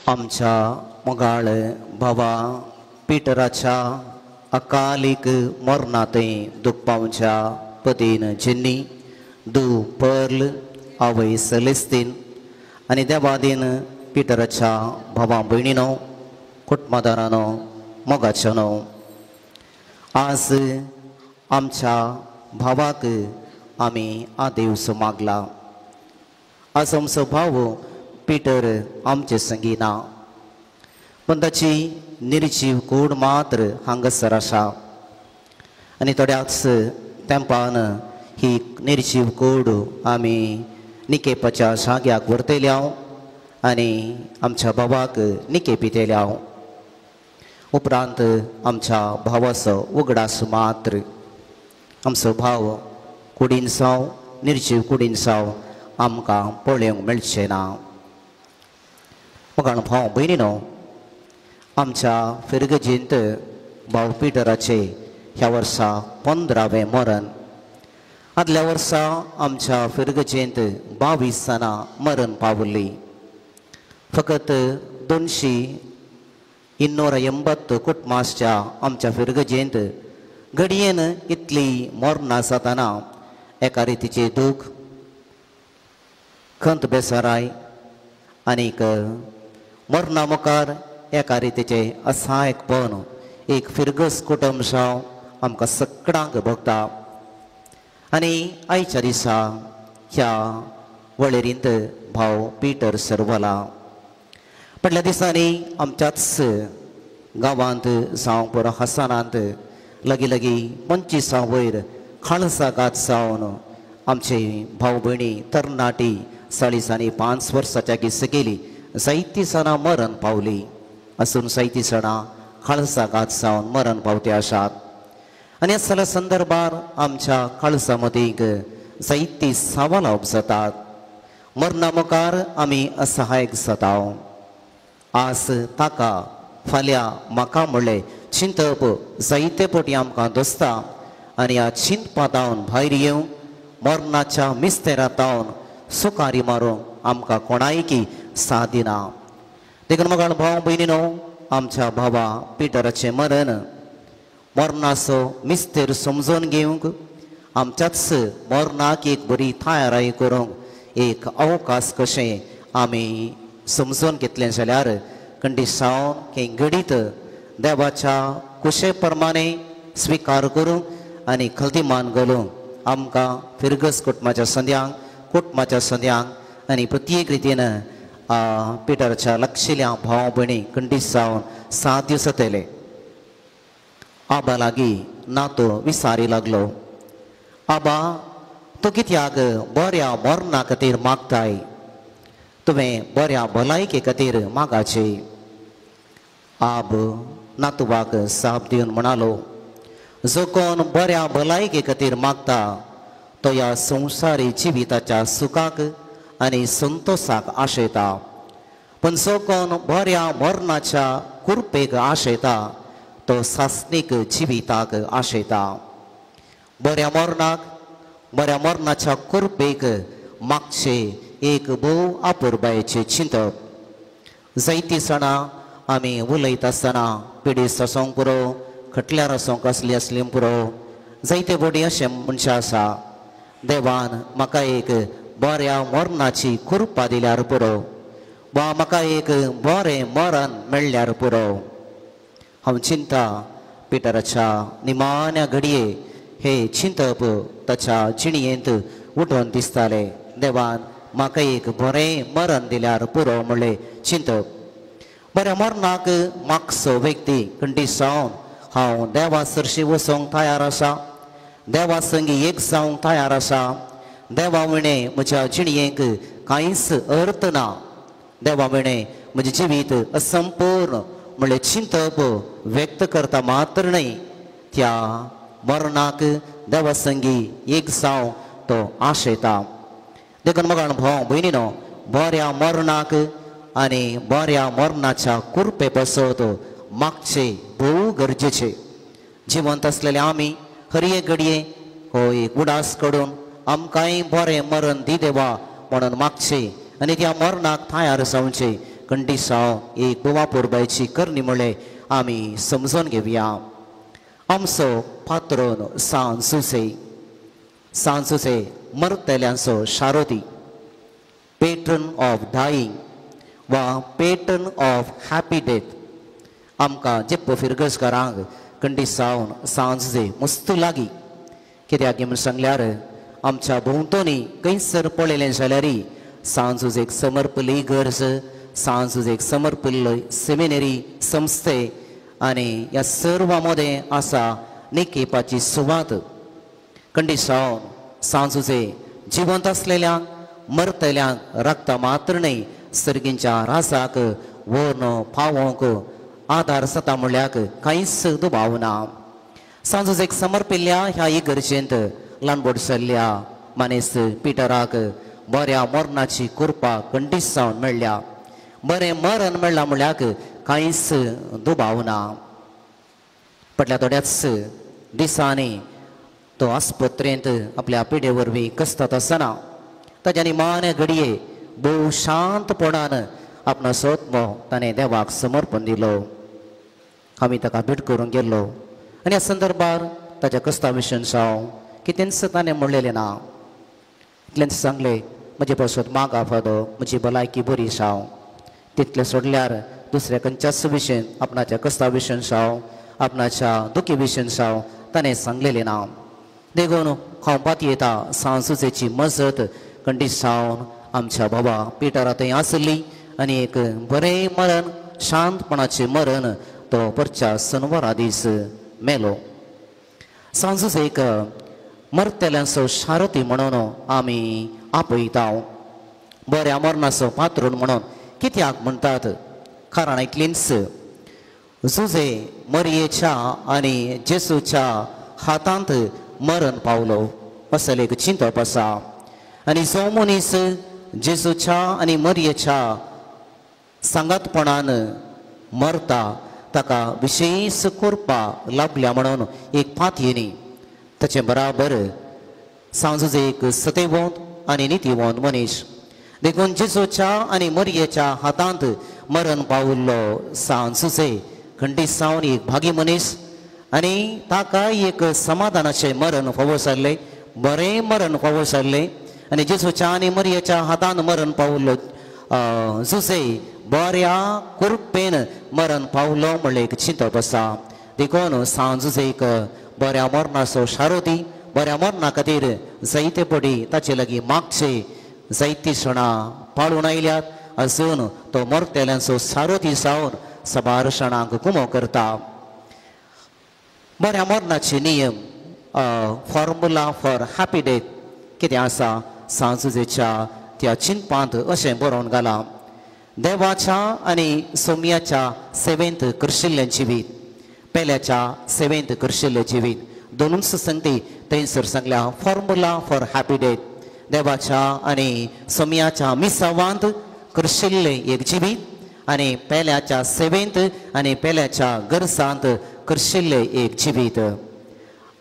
आमच्या मोगाळ भावा पिटराच्या अकालीक मरणांतय दुखपावच्या पतीन जिन्नी दू पर्ल आवय सेलेस्तीन आनी देवादीन पिटराच्या भावा भयणीनो कुटुंबादारानो मोगाच्यानो, आज आमच्या भावाक आमी आदेवस मागला. आज आमचो भाव पिटर आमचे संगी ना, पूण ताची निर्जीव कूड मात्र हांगासर आसा आनी थोड्याच तेंपान ही निर्जीव कूड आमी निकेपाच्या जाग्याक व्हरतल्या आनी आमच्या भावाक निकेपितल्या. उपरांत आमच्या भावाचो उगडास मात्र आमचो भाव कुडीन जावं निर्जीव कुडीन जावं आमकां पळोवंक मेळचें ना. मग भाव भयणीनो, आमच्या फिरगजींत भाव पिटराचे ह्या वर्सा 15वें मरण. आदल्या वर्सा आमच्या फिरगजेंत 22 जाणां मरण पावली. फकत 280 कुटुंबाच्या आमच्या फिरगजेंत घडयेन इतली मरणां जातना एका रितीचें दूख, खंत, बेसराय आनीक मरणा मुखार एका रितीचें असहायकपण एक फिरगस कुटुंब जावं आमकां सगळ्यांक भोगता. आनी आयच्या दिसा ह्या वळेरींत भाव पिटर सरवला. फाटल्या दिसांनी आमच्याच गांवांत जावं पुरो हसनांत लागीं लागीं 25 वयर खाळसागात जावन आमचे भाव भयणी तरणाटी 40 आनी 5 वर्साच्या सकयली जायतीं जाणां मरण पावली. असून जायतीं जाणां खाळसागात जावन मरण पावते आसात. आनी ह्या सगळ्या संदर्भार आमच्या खाळसा मदीं जायतीं सवालां जातात. मरणा मुखार आमी असहायक जाता. आज ताका फाल्यां म्हाका म्हणलें चिंतप जायते पटी आमकां दोसता आनी ह्या चिंतपातावन भायर येवंक मरणाच्या मिस्तेरातावन सुकारी मारूंक आमकां कोणायकी साथ दिना. देखून मगाळ भाव भयणीनो, आमच्या भावा पिटराचें मरण मरणाचो मिस्तेर समजून घेवंक आमच्याच मरणाक एक बरी तयाराय करूंक एक अवकाश कशें आमी समजून घेतलें जाल्यार कंडिसांव की घडीत देवाच्या कुशे प्रमाणे स्विकार करूंक आनी खलदिमान घालूंक आमकां फिरगस कुटुंबाच्या संद्यांक कुटुंबाच्या संद्यांक आनी प्रत्येक रितीन पिटरच्या लक्षिल्या भाव भयणी खंडीत जावन साथ दीस जातले. आबा लागीं नातो विसारी लागलो. आबा, तूं कित्याक बऱ्या मरणा खातीर मागताय? तुवें बऱ्या भलायके खातीर मागाचे. आब नातवाक साप दिवन म्हणालो, जो कोण बऱ्या भलायके खातीर मागता तो ह्या संवसारी जिविताच्या सुखाक आनी संतोषाक आशेता, पूण जो कोण बऱ्या मरणाच्या कुरपेक आशेता तो सासणीक जिविताक आशेता. बऱ्या मरणाक बऱ्या मरणाच्या कुरपेक मागचे एक भोव आपुरबायेचें चिंतप. जायतीं जाणां आमी उलयता आसतना पिडेस्त आसूंक पुरो, खटल्यार आसूंक कसली आसली पुरो, जायते बोडी अशें मनशां आसा, देवान म्हाका एक बऱ्या मरणाची कृपा दिल्यार पुरो वा म्हाका एक बरें मरण मेळ्ळ्यार पुरो. हांव चिंता पिटराच्या निमाण्या घडये हे चिंतप ताच्या जिणयेंत उठून दिसतालें. देवान म्हाका एक बरें मरण दिल्यार पुरो म्हणलें चिंतप. बऱ्या मरणाक मागचो व्यक्ती खंडीत जावन हांव देवा सरशी वचोंक तयार आसा, देवा संगी एक जावंक तयार आसा, देवा विणें म्हज्या जिणयेक कांयच अर्थ ना, देवा विणें म्हजें जिवीत असंपूर्ण म्हणलें चिंतप व्यक्त करता मात्र न्हय, त्या मरणाक देवा संगी एक जावंक तो आशेता. देखून मगाण भाव भयणीनो, बऱ्या मरणाक आनी बऱ्या मरणाच्या कुरपे पासत मागचे भोव गरजेचे. जिवंत आसलेले आमी हर एक घडये हो एक उडास कडून आमकांय बरें मरण दी देवा म्हणून मागचे आनी त्या मरणाक तयार जावचे. कंडिसांव एक गोवा पोरबायची करणी म्हळ्ळें आमी समजून घेवया. आमचो पात्रोन सांत जुझे, सांत जुझे मरतल्यांचो शारोदी, पेट्रन ऑफ डायींग वा पेट्रन ऑफ हॅपी डेथ. आमकां जेप्प फिरगजकारांक कंडिसावन सांत जुझे मस्त लागीं. कित्याक म्हूण सांगल्यार आमच्या भोंवतणी खंयसर पळयलें जाल्यार सांत जुझेक समर्पली गरज, सांत जुझेक समर्पिल्लो सेमिनरी संस्थे आनी ह्या सर्वा मदें आसा निकेपाची सुवात. कंडिसावन सांत जुझे जिवंत आसलेल्यांक मरतल्यांक रक्ता मात्र न्हय सर्गींच्या राजाक व्हरून पावोवंक आदार जाता म्हणल्याक कांयच दुबाव ना. सांत जुझेक समर्पिल्ल्या ह्या इगर्जेंत ल्हानबोट जाल्ल्या मानेस्त पिटराक बऱ्या मरणाची कृपा कंडिसावन मेळ्ळ्या. बरें मरण मेळ्ळां म्हणल्याक कांयच दुबाव ना. फाटल्या थोड्याच दिसांनी तो आस्पत्रेंत आपल्या पिडे वरवीं कसतात आसतना ताच्या निमाणे घडये भोव शांतपणान आपलो सोत्मो ताणें देवाक समर्पण दिलो. आमी ताका भेट करूंक गेल्लो आनी ह्या संदर्भार ताच्या कस्ता विशयन हांव कितेंच ताणें म्हणलेलें ना. इतलेंच सांगलें, म्हजे पासत मागा फादो, म्हजी भलायकी बरी साव. तितलें सोडल्यार दुसऱ्या खंयच्याच विशयन आपणाच्या कस्ता विशयन साव, आपणाच्या दुखी विशयन साव ताणें सांगलेलें ना. देखून हांव पातयेता सांत जुझेची मजत कंडिसावन आमच्या बाबा पिटरा थंय आसली आनी एक बरें मरण, शांतपणाचें मरण तो परच्या सनवारा दीस मेलो. सांत जुझेक मरतल्यांचो शारती म्हणून आमी आपयता, बऱ्या मरणाचो पात्रून म्हणून कित्याक म्हणटात? कारण इतलींच जुझे मरयेच्या आनी जेसूच्या हातांत मरण पावलो असलें एक चिंतप आसा. आनी जो मनीस जेसूच्या आनी मरयेच्या सांगातपणान मरता ताका विशेश कृपा लाभल्या म्हणून एक पातयेनी. ताचे बराबर सांत जुझे एक सतेवंत आनी नितीवंत मनीस. देखून जेसूच्या आनी मरयेच्या हातांत मरण पावल्लो सांत जुझे खंडीसावन एक भागी मनीस आनी ताका एक समाधानाचें मरण फावो जाल्लें, बरें मरण फावो जाल्लें. आनी जेसूच्या आनी मरयेच्या हातान मरण पावल्लो जुझे बऱ्या कृपेन मरण पावलो म्हणलें एक चिंतप आसा. देखून सांत जुझेक बऱ्या मरणाचो शारोदी, बऱ्या मरणा खातीर जायते पडी ताचे लागीं मागचे जायती सणां पाळून आयल्यात. अजून तो मरतेल्यांचो सारोदी जावन साबार सणांक गुमो करता. बऱ्या मरणाचे नियम, फॉर्मुला फॉर हॅपी डेथ कितें आसा सांत जुझेच्या त्या चिंतपांत अशें बरोवन घालां. देवाच्या आनी सोम्याच्या सेवेंत करशिल्लें जिवीत, पेल्याच्या सेवेंत करशिल्लें जिवीत, दोनूच संगती थंयसर सांगल्या. फॉर्मुला फॉर हॅपी डेथ, देवाच्या आनी सोम्याच्या मिसावांत करशिल्लें एक जिवीत आनी पेल्याच्या सेवेंत आनी पेल्याच्या गरजांत करशिल्लें एक जिवीत.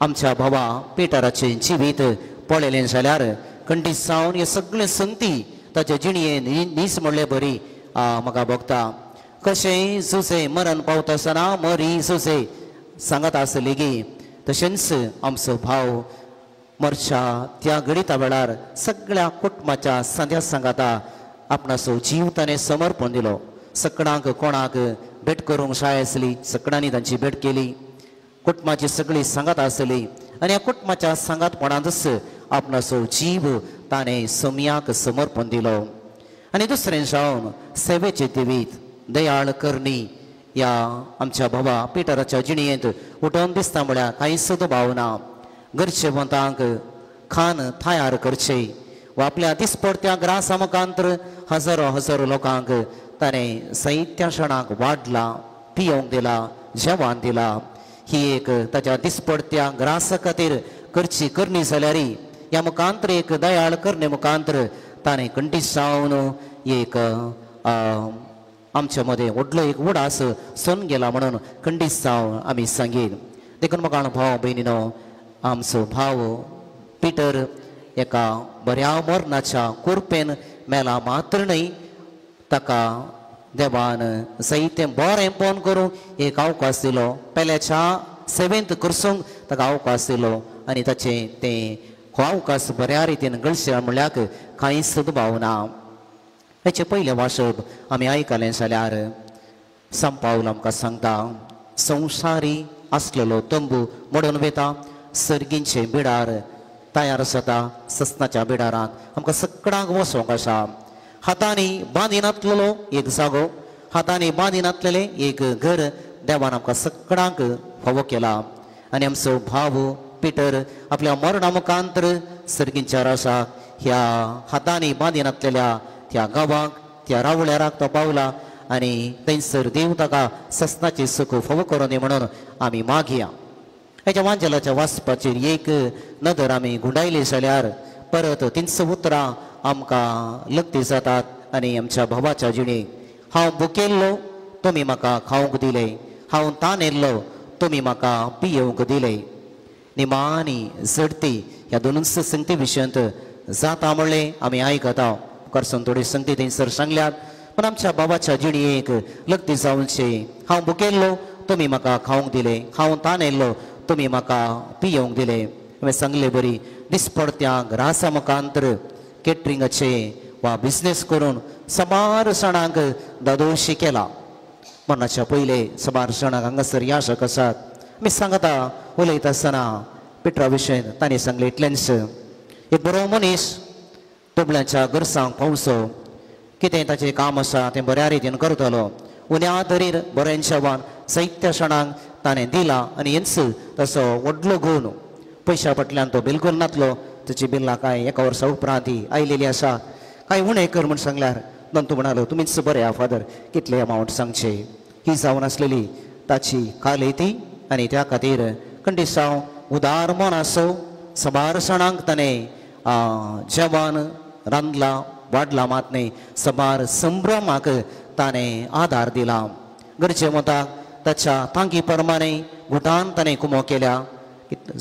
आमच्या भावा पिटराचें जिवीत पळयलें जाल्यार कंडिसावन हे सगळें संगती ताचे जिणये नीस म्हणले बरी म्हाका भोगता. कशें जुझे मरण पावता आसतना मरी जुझे सांगत आसली गी, तशेंच आमचो भाव मरच्या त्या घडिता वेळार सगळ्या कुटुंबाच्या सांध्या सांगाता आपणाचो जीव ताणें समर्पण दिलो. सगळ्यांक कोणाक भेट करूंक शाय आसली, सगळ्यांनी तांची भेट केली. कुटुंबाची सगळी सांगात आसली आनी ह्या कुटुंबाच्या सांगातपणांतच आपणाचो जीव ताणें सोम्याक समर्पण दिलो. आनी दुसरें जावन सेवेचे देवीत दयाळ करणी ह्या आमच्या बाबा पिटराच्या जिणयेंत उठोवन दिसता म्हळ्यार कांयच दुबाव ना. गरजेवंतांक खान तयार करचे वा आपल्या दिसपडत्या ग्रासा मुखांतर हजारो हजारो लोकांक ताणें साहित्या क्षणाक वाडला, पियोवंक दिला, जेवण दिला. ही एक ताच्या दिसपडत्या ग्रासा खातीर करची करणी जाल्यार ह्या मुखांतर एक दयाळ करणे मुखांतर ताणें कंडीसावन एक आमच्या मदें व्हडलो एक उडास सोन गेला म्हणून खंडीत जावन आमी सांगीत. देखून म्हाका भाव भयणीनो, आमचो भाव पिटर एका बऱ्या मरणाच्या कुरपेन मेला मात्र न्हय, ताका देवान जायतें बरें पोन करूंक एक अवकाश दिलो. पेल्याच्या सेवेंत करसूंक ताका अवकाश दिलो आनी ताचें तें हो अवकाश बऱ्या रितीन गळशें म्हणल्यार कांयच दुबाव ना. हेचें पयलें वाचप आमी आयकलें जाल्यार संपावल आमकां सांगता, संवसारी आसलेलो तंबू मोडून वेता, सर्गींचे बिडार तयार जाता. ससनाच्या बिडारांत आमकां सगळ्यांक वचोंक आसा. हातांनी बांदिनातलेलो एक जागो, हातांनी बांदिनातलेलें एक घर देवान आमकां सगळ्यांक फावो केला. आनी आमचो भाव पिटर आपल्या मरणा मुखांतर सर्गींच्या रासाक ह्या हातांनी बांदिनातलेल्या त्या गांवाक, त्या रावळ्याराक तो पावला आनी थंयसर देव ताका ससनाची सुख फावो करूं दी म्हणून आमी मागया. हेच्या वांजेलाच्या वाचपाचेर एक नदर आमी गुंडायली जाल्यार परत तीनच उतरां आमकां लग्ती जातात आनी आमच्या भावाच्या जिणेक. हांव भुकेल्लो तुमी म्हाका खावंक दिलें, हांव तानेल्लो तुमी म्हाका पियेवंक दिलें. निमाणी झडती ह्या दोनूच संगती विशयांत जाता म्हणलें आमी आयकता. करसून थोडी संगती थंयसर सांगल्यात, पूण आमच्या बाबाच्या जिणेक लग्ती जावचे. हांव भुकेल्लो तुमी म्हाका खावंक दिलें, हांव तानेल्लो तुमी म्हाका पियेवंक दिलें. हांवें सांगले बरी दिसपडत्या ग्रासा मुखांतर केटरिंगाचे वा बिजनेस करून साबार जाणांक दादोशी केला. मरणाच्या पयले साबार जाणांक हांगासर यासक आसात. आमी सांगता उलयता आसतना पिटरा विशय तांणी सांगलें इतलेंच, एक बरो मनीस दुबळ्यांच्या गरसांक पावचो, कितें ताचें काम आसा तें बऱ्या रितीन करतलो. उण्या तरीर बरें जेवण साहित्य जाणांक ताणें दिलां आनी हेंच तसो व्हडलो गूण. पयशा फाटल्यान तो बिलकूल नातलो. ताची बिल्लां कांय एका वर्सा उपरांत ती आयलेली आसा. कांय उणें कर म्हूण सांगल्यार दंतू म्हणालो, तुमीच बरें आहा फादर, कितले अमावंट सांगचे. ही जावन आसलेली ताची कालेती आनी त्या खातीर कंडिसांव उदार मन आसो. साबार जाणांक ताणें जेवण रांदलां वाडलां मात न्हय, साबार संभ्रमाक ताणें आदार दिला. गरजे मताक ताच्या तांकी प्रमाणे घुटान ताणें कुमो केल्या.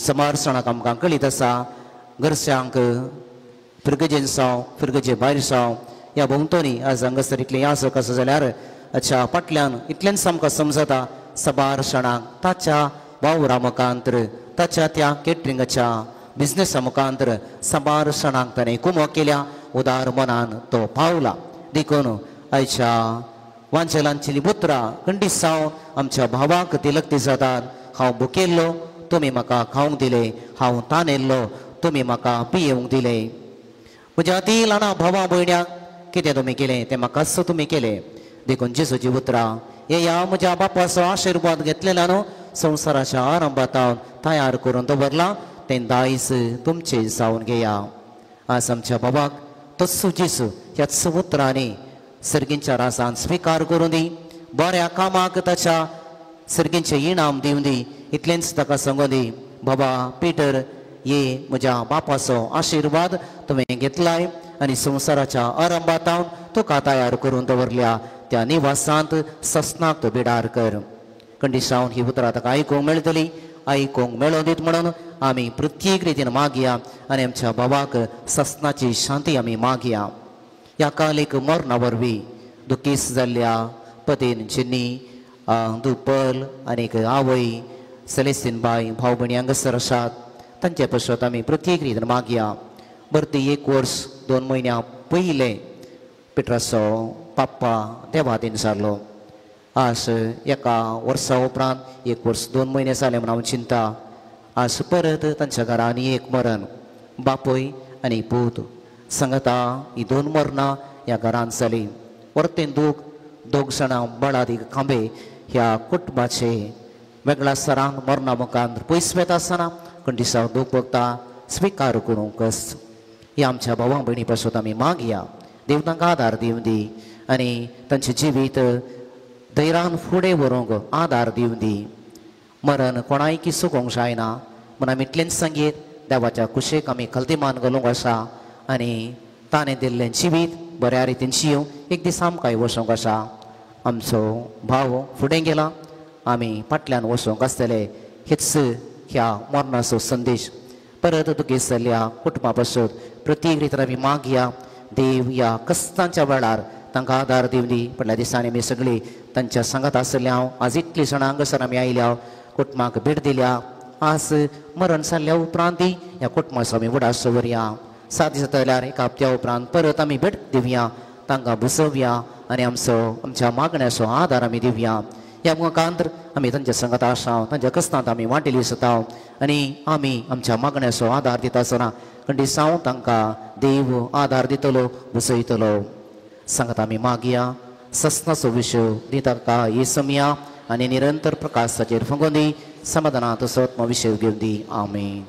साबार जाणांक आमकां कळीत आसा, गरज्यांक फिरगजेन जावं फिरगजे भायर जावं ह्या भोंवतणी आज हांगासर इतलें यासक आसा जाल्यार हाच्या फाटल्यान इतलेंच आमकां समजता, साबार जाणांक ताच्या वावरा मुखांतर, ताच्या त्या केटरिंगाच्या बिजनेसा मुखांतर साबार जाणांक ताणें कुमो केल्या. उदार मनान तो पावला. देखून आयच्या वांजेलांची उतरां कंडिसांव आमच्या भावाक तिलकती जातात. हांव भुकेल्लो तुमी म्हाका खावंक दिलें, हांव तानेल्लो तुमी म्हाका पियेवंक दिलें. म्हज्या ती ल्हान भावा भयण्याक कितें तुमी केलें तें म्हाकाच तुमी केलें. देखून जेजूची उतरां ह्या म्हज्या बापाचो आशिर्वाद घेतलेला न्हू संवसाराच्या आरंभात तयार करून दवरलां तें दायज तुमचें जावन घेया. आज आमच्या बाबाक तस्सू जेजू ह्याच उतरांनी सर्गींच्या रासान स्विकार करूं दी, बऱ्या कामाक ताच्या सर्गींचें इनाम दिवं दी. इतलेंच ताका सांगूं दी, बाबा पिटर ये म्हज्या बापाचो आशिर्वाद तुवें घेतलाय आनी संवसाराच्या आरंभातावन तुका तयार करून दवरल्या त्या निवासांत ससनाक तूं बिडार कर. कंडिसावन ही उतरां ताका आयकूंक मेळटली, आयकूंक मेळों दीत म्हणून आमी प्रत्येक रितीन मागया आनी आमच्या बाबाक ससनाची शांती आमी मागया. ह्या कालीक मरणा वरवीं दुखीस जाल्ल्या पतीन जिन्नी दुपल आनीक आवय सेलेस्तीन बाय भाव भयणी हांगासर आसात तांचे पश्चात आमी प्रत्येक रितीन मागया. भरती 1 वर्स 2 म्हयन्या पयलें पिटराचो पाप्पा देवादीन जालो. आज एका वर्सा उपरांत 1 वर्स 2 म्हयने जाले म्हूण हांव चिंता. आज परत तांच्या घरांनी एक मरण, बापूय आनी पूत सांगता ही 2 मरणां ह्या घरांत जालीं. परतें दूख दोग जाणां बळादीक खांबे ह्या कुटुंबाचे वेगळ्या सरांक मरणा मुखार पयस वेता आसतना कंडिसांव दूख भोगता. स्विकार करूंकच ह्या आमच्या भावां भयणी पासून आमी मागया. देव तांकां आदार दिवं दी आनी तांचें जिवीत धैर्यान फुडें व्हरूंक आदार दिवं दी. मरण कोणायकी चुकोंक जायना म्हूण आमी इतलेंच सांगीत देवाच्या कुशेक आमी खलतीमान घालूंक आसा आनी ताणें दिल्लें जिवीत बऱ्या रितीन जियों एक दीस आमकांय वचोंक आसा. आमचो भाव फुडें गेला, आमी फाटल्यान वचोंक आसतले. हेच ह्या मरणाचो संदेश. परत दुखी जाल्ल्या कुटुंबा पासून प्रत्येक रितीन आमी मागया. देव ह्या कश्टांच्या वेळार तांकां आदार दिवं दी. पडल्या दिसांनी आमी सगळीं तांच्या सांगात आसल्या. आज इतली जाणां हांगासर आमी आयल्या, कुटुंबाक भेट दिल्या. आज मरण जाल्ल्या उपरांत ह्या कुटुंबाचो आमी उडास दवरया. 7 दीस जाल्यार एका हप्त्या उपरांत परत आमी भेट दिवया, तांकां बसोवया आनी आमचो आमच्या मागण्याचो आदार आमी दिवया. ह्या मुखांत आमी तांच्या संगात आसा, तांच्या कस्तांत आमी वांटेली आसता आनी आमी आमच्या मागण्याचो आदार दिता आसतना खंडीसांव तांकां देव आदार दितलो, बसयतलो. सांगात आमी मागया. सस्नाचो विशय दिता ताका येसमया आनी निरंतर प्रकाशाचेर फुगोवन दी. समाधानांत आत्मविशय घेवन दी. आमेन.